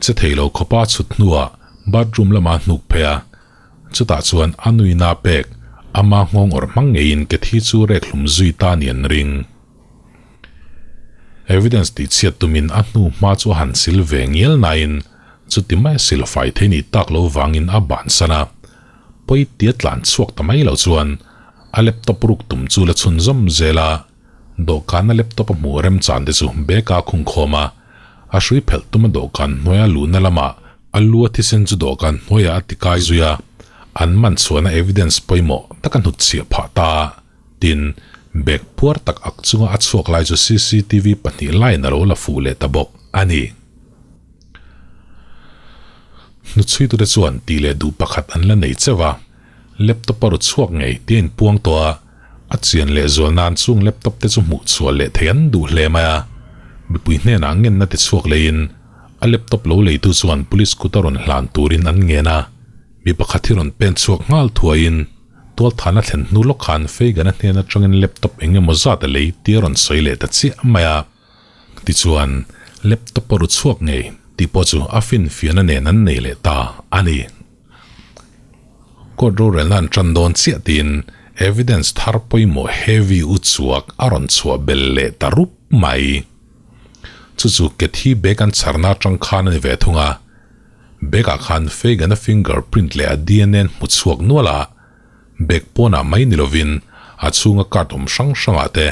Che thei lo khawpa a chhut hnuah bathroom lamah a hnuk phei a, chutah chuan a nuina pek ama nghawng awrh hmang ngeiin Cathy chu rek hlum zui ta ni an ring. Evidence tih chhiat tumin a hnu hma chu a han sil ve ngial nain chuti mai a sil fai thei ni tak lo vangin a bansan a. Pawi tia tlan chhuak ta mai lo chuan a laptop ruk tum chu la chhunzawm zel a, dawhkana laptop a hmuh remchan te chu bag a khung khawm a, a hrui phelh tuma dawhkan hnuaia luhna lamah a lu a thisen chu dawhkan hnuaiah a tikai zui a, an man chhuahna evidence pawimawh tak a hnutchhiah phah ta. Tin, bag puar tak ak chunga a chhuak lai chu cctv pahnih laiin a lo la fuh leh ta bawk a ni. Hnuchhuitute chuan tih leh duh pakhat an la nei cheuh a, laptop a ru chhuak ngei tih a inpuang tawh a, a chian leh zual nan chung laptop te chu hmuh chhuah leh thei an duh hle mai a. Mipui hnenah ngenna ti chhuak leiin a laptop lo leitu chuan police kut a rawn hlan turin an ngen a, mi pakhat hi rawn pen chhuak nghal thuaiin, Tualthana thlen hnu lawk khan Fagan-a hnen atangin laptop eng emaw zat a lei tih a rawn sawi leh ta chiah mai a. Tichuan, laptop a ru chhuak ngei tih pawh chu a finfiahna nen an nei leh ta a ni. Court rorelna an tan dawn chiah tiin evidence thar pawimawh heavy u chuak a rawn chhuah bel leh ta rup mai. Chu chu Cathy bag an chharna atang khan a ni ve thung a. Bag ah khan Fagan-a finger print leh a dna an hmu chhuak nual a, bag pawnah mai ni lovin a chhunga card awm hrang hrangah te,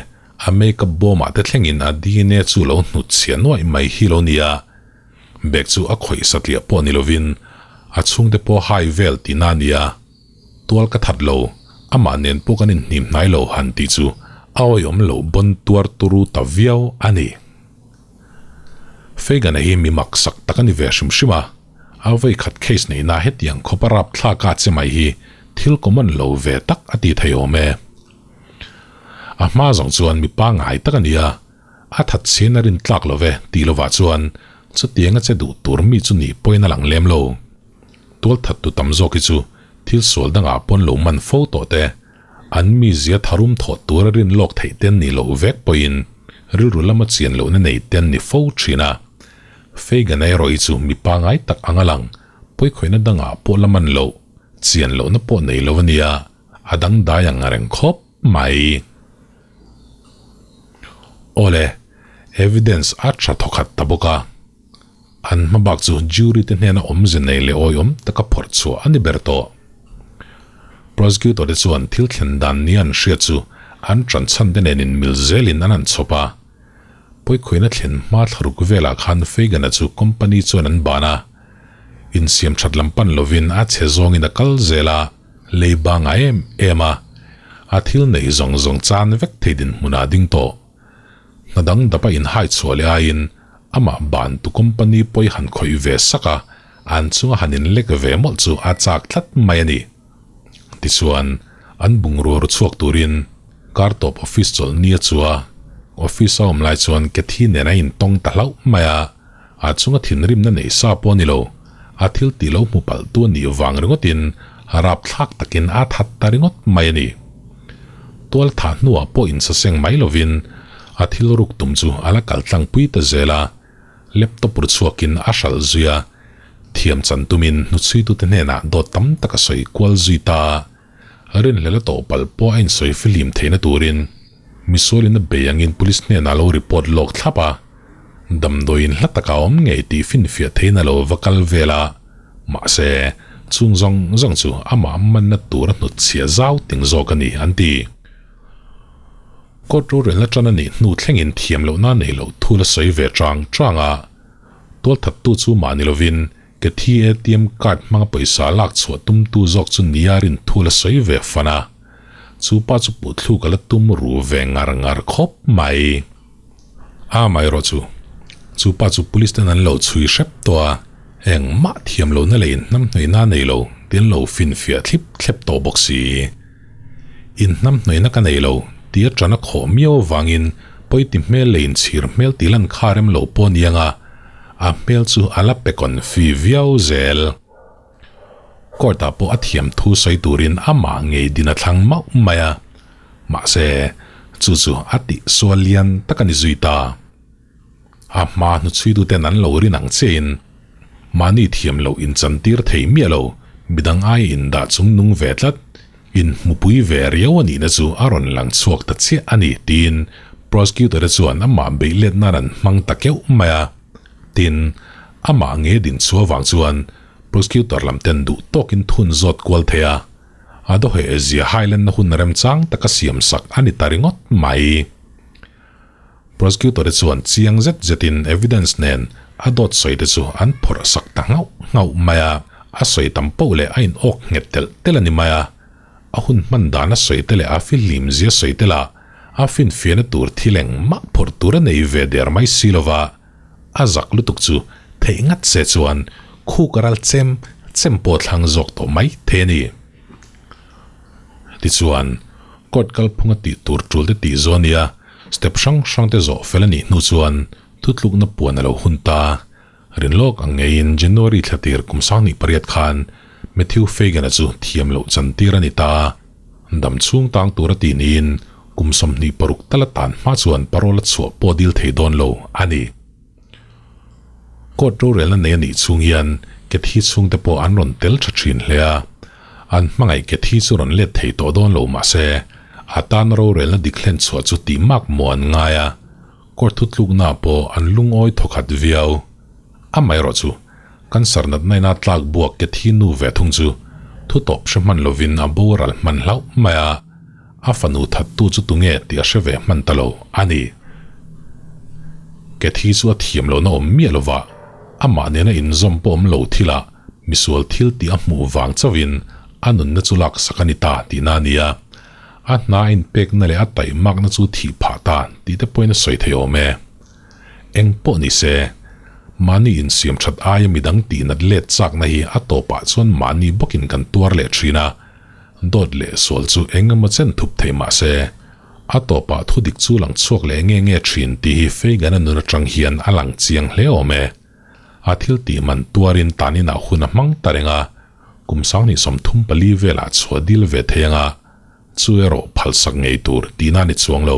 a makeup bawmah te thlengin a dna chu lo hnut chhia nuaih mai hi lo nia. Bag chu a khawih satliah pawh ni lovin a chhungte pawh hai vel tihna a nia. Tual ka that lo, amah nen pawh kan inhnim hnai lo han tih chu A awihawm loh bawn tuar turu ta viau a ni. Fagan-a hi mi maksak tak a ni ve hrim hrim a, a vawikhat case neihna hetiang khawpa rapthlak a che mai hi thil common lo ve tak a ti thei awm e. A hma zawng chuan mi pangngai tak a ni a, a that chian a rin tlak lo ve tih lovah chuan chutianga che duh tur mi chu nih pawhin a lang lem lo. Tualthattu tam zawk hi chu thil sual dangah pawn lo man fo tawh te, An mizia tharum thawh tura rin lawk theih te an nih loh vek pawhin rilru lama chian lohna nei te an ni fo thin a. Fagan-a erawh hi chu mi pangai tak anga lang, pawikhawihna dangah pawh la man loh, chian lohna pawh nei lo a nia, a dangdai ang reng khawp mai. Awle, evidence a tha thawkhat ta bawk a. An hma bak chu jury te hnena awmze nei leh awihawm taka phawrh chhuah a ni ber tawh. Prosecutor te chuan thil thlen dan nia an hriat chu an ṭan chhan te nen inmil zelin an han chhawp a. Pawikhawihna thlen hma thlaruk velah khan Fagan-a chu company chuan an ban a. Insiam ṭhat lam pan lovin a chhe zawngin a kal zel a, lei bang a em em a. A thil neih zawng zawng chan vek thei dinhmunah a ding tawh. Hna dang dapa inhai chhuah leh aiin amah ban tu company pawi han khawih ve sak a, an chunga han inlek ve mawlh chu a chak tlat mai a ni. Tichuan, an bungrua ru chhuak turin kar tawp office chawlh ni a chu a, office a awm lai chuan Cathy nen a intawng ta hlauh mai a, a chunga thinrimna nei sa pawh a ni lo, a thil tih lo hmu palh tu a nih vang ringawtin rapthlak takin a that ta ringawt mai a ni. Tual thah hnuah pawh insaseng mai lovin a thil ruk tum chu a la kal tlangpui ta zel a, laptop ru chhuakin a hralh zui a, thiam chan tumin hnuchhuitute hnenah dawt tam tak a sawi kual zui ta a, rinhlel a tawh palh pawh a insawi fihlim theihna turin misualin a bei angin police hnenah a lo report lawk thlap a, damdawiin hla taka awm ngei tih finfiah theihna lo va kal vel a, mahse, chung zawng zawng chu amah manna tur a hnutchhiah zau ting zawk a ni, an ti. Court rorelna tan a nih hnu thlengin thiam lohna nei loh thu la sawi ve chang chang a, tualthattu chu mah ni lovin Cathy ATM card hmanga pawisa lak chhuah tumtu zawk chu nia rin thu la sawi ve fan a, chu pa chu puhthluk a la tum ru ve ngar ngar khawp mai. A amaherawh chu, chu pa chu police ten an lo chhui hrep tawh a, engmah thiam lohna leh inhnamhnawihna a nei lo tih an lo finfiah thlip thlep tawh bawk si. Inhnamhnawihna ka nei lo tih a ṭan a khawh miau avangin pawiti hmel leh inchhir hmel tih lan kha rem lo pawh a ni ang a, a hmel chu a la pe confi viau zel. Court ah pawh a thiam thu sawi turin amah ngei din a thlang mauh mai a, mahse chu chu a tih sual lian tak a ni zui ta. A hma hnuchhuituten an lo rin ang chiahin mahni thiam loh inchantir thei miah lo, midang ai indah chung nung ve tlat, inhmupui ve riau a nihna chu a rawn lang chhuak ta chiah a ni tiin prosecutor te chuan amah beih let nan an hmang ta keuh mai a. Tin, amah nge din chhuah vang chuan prosecutor lam ten duh tawkin thun zawt kual thei a, a dawheh zia Highland na hun remchang taka siam sak a ni ta ringawt mai. Prosecutor te chuan chiang zet zetin evidence nen a dawt sawi te chu an phawrh sak ta nghauh nghauh mai a, a sawi tam poh leh a in awk nghet telh telh a ni mai a, a hun hman dan a sawi te leh a fihlim zia sawi te lah a finfiahna tur thil engmah phawrh tur a nei ve der mai si lova, a zak lutuk chu theih ngat se chuan khuk a ral chem chem pawh thlang zawk tawh mai thei a ni. Tichuan, court kalphunga tih tur tul te tih zawh a nia, step hrang hrang te zawh fel a nih hnu chuan thutlukna puan a lo hun ta. Rinlawk ang ngeiin January thla tir kum 28 khan Matthew Fagan-a chu thiam loh chantir a ni ta. Dam chhung tang tur a ti niin kum 26 tal a tan hma chuan parole a chhuah pawh dil thei dawn lo a ni. Court rorelna nei a nih chhung hian Cathy chhungte pawh an rawn tel tha thin hle a, an hmangaih Cathy chu rawn let thei tawh dawn lo mahse a tan rorelna dik hlen chhuah chu tih mak maw an ngai a, court thutlukna pawh an lungawi thawkhat viau. Amaherawh chu cancer natna ina tlak buak Cathy nu ve thung chu thu tawp hre hman lovin a boral hman hlauh mai a, A fanu thattu chu tunge tih a hre ve hman ta lo a ni. Cathy chu a thiam lohna awm miah lova, amah nena inzawm pawh awm lo thilah misual thil tih a hmuh vang chauhin a nunna chu laksak a ni ta tihna a ni a. A hna a inpekna leh a taihmakna chu thih phah ta tih te pawhin a sawi thei awm e. Eng pawh ni se, mahni insiam that aia midang tihnat let chakna hi a tawpah chuan mahni bawkin kan tuar leh thin a, dawt leh sual chu eng emaw chen thup thei mah se, a tawpah thu dik chu lang chhuak leh nge nge thin tih hi Fagan-a nun atang hian a lang chiang hle awm e. A thil tih man tuarin taninah hun a hmang ta reng a, kum 2034 velah chhuah dil ve thei anga chu erawh phalsak ngei tur tihna a ni chuang lo.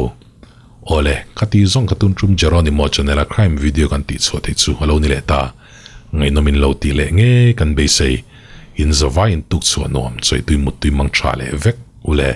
Awle, ka ti zawng ka tun tum Jeronimo channel a crime video kan tih chhuah theih chu a lo ni leh ta. Ngaihnawm in lo tih leh ngei kan beisei. In zavai in tuk chhuah nuam chawih tui mut tui mang tha leh vek ule.